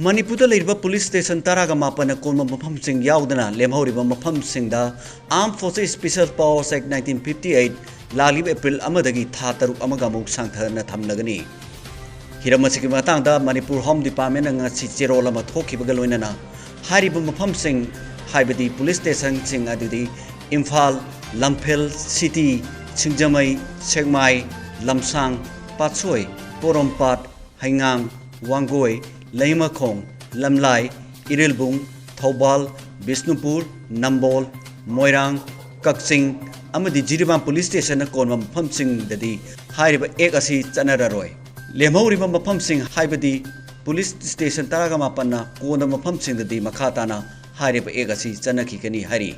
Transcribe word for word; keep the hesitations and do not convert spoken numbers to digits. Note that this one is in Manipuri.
ꯃꯅꯤꯄꯨꯔꯗ ꯂꯩꯔꯤꯕ ꯄꯨꯂꯤꯁ ꯁ꯭ꯇꯦꯁꯟ ꯇꯔꯥꯒ ꯃꯥꯄꯟꯅ ꯀꯣꯟꯕ ꯃꯐꯝꯁꯤꯡ ꯌꯥꯎꯗꯅ ꯂꯦꯝꯍꯧꯔꯤꯕ ꯃꯐꯝꯁꯤꯡꯗ Armed Forces Special Powers Act nineteen fifty eight ꯂꯥꯛꯂꯤꯕ ꯑꯦꯄ꯭ꯔꯤꯜ ꯑꯃꯗꯒꯤ ꯊꯥ ꯇꯔꯨꯛ ꯑꯃꯒ ꯑꯃꯨꯛ ꯁꯥꯡꯊꯅ ꯊꯝꯂꯒꯅꯤ꯫ ꯍꯤꯔꯝ ꯑꯁꯤꯒꯤ ꯃꯇꯥꯡꯗ ꯃꯅꯤꯄꯨꯔ Home Department ꯅ ꯉꯁꯤ ꯆꯦꯔꯣꯜ ꯑꯃ ꯊꯣꯛꯈꯤꯕꯒ ꯂꯣꯏꯅꯅ ꯍꯥꯏꯔꯤꯕ ꯃꯐꯝꯁꯤꯡ, ꯍꯥꯏꯕꯗꯤ ꯄꯨꯂꯤꯁ ꯁ꯭ꯇꯦꯁꯟꯁꯤꯡ ꯑꯗꯨꯗꯤ ꯏꯝꯐꯥꯜ, ꯂꯝꯐꯦꯜ, ꯁꯤꯇꯤ, ꯁꯤꯡꯖꯃꯩ, ꯁꯦꯛꯃꯥꯏ, ꯂꯝꯁꯥꯡ, ꯄꯥꯠꯁꯣꯏ, ꯄꯣꯔꯣꯝꯄꯥꯠ, ꯍꯩꯉꯥꯡ, ꯋꯥꯡꯒꯣꯏ, ꯂꯩꯃꯈꯣꯡ, ꯂꯝꯂꯥꯏ, ꯏꯔꯤꯜꯕꯨꯡ, ꯊꯧꯕꯥꯜ, ꯕꯤꯁꯅꯨꯄꯨꯔ, ꯅꯝꯕꯣꯜ, ꯃꯣꯏꯔꯥꯡ, ꯀꯛꯆꯤꯡ ꯑꯃꯗꯤ ꯖꯤꯔꯤꯕꯥꯝ ꯄꯨꯂꯤꯁ ꯁ꯭ꯇꯦꯁꯟꯅ ꯀꯣꯟꯕ ꯃꯐꯝꯁꯤꯡꯗꯗꯤ ꯍꯥꯏꯔꯤꯕ ꯑꯦꯛ ꯑꯁꯤ ꯆꯠꯅꯔꯔꯣꯏ꯫ ꯂꯦꯝꯍꯧꯔꯤꯕ ꯃꯐꯝꯁꯤꯡ, ꯍꯥꯏꯕꯗꯤ ꯄꯨꯂꯤꯁ ꯁ꯭ꯇꯦꯁꯟ ꯇꯔꯥꯒ ꯃꯥꯄꯟꯅ ꯀꯣꯟꯕ ꯃꯐꯝꯁꯤꯡꯗꯗꯤ ꯃꯈꯥ ꯇꯥꯅ ꯍꯥꯏꯔꯤꯕ ꯑꯦꯛ ꯑꯁꯤ ꯆꯠꯅꯈꯤꯒꯅꯤ ꯍꯥꯏꯔꯤ꯫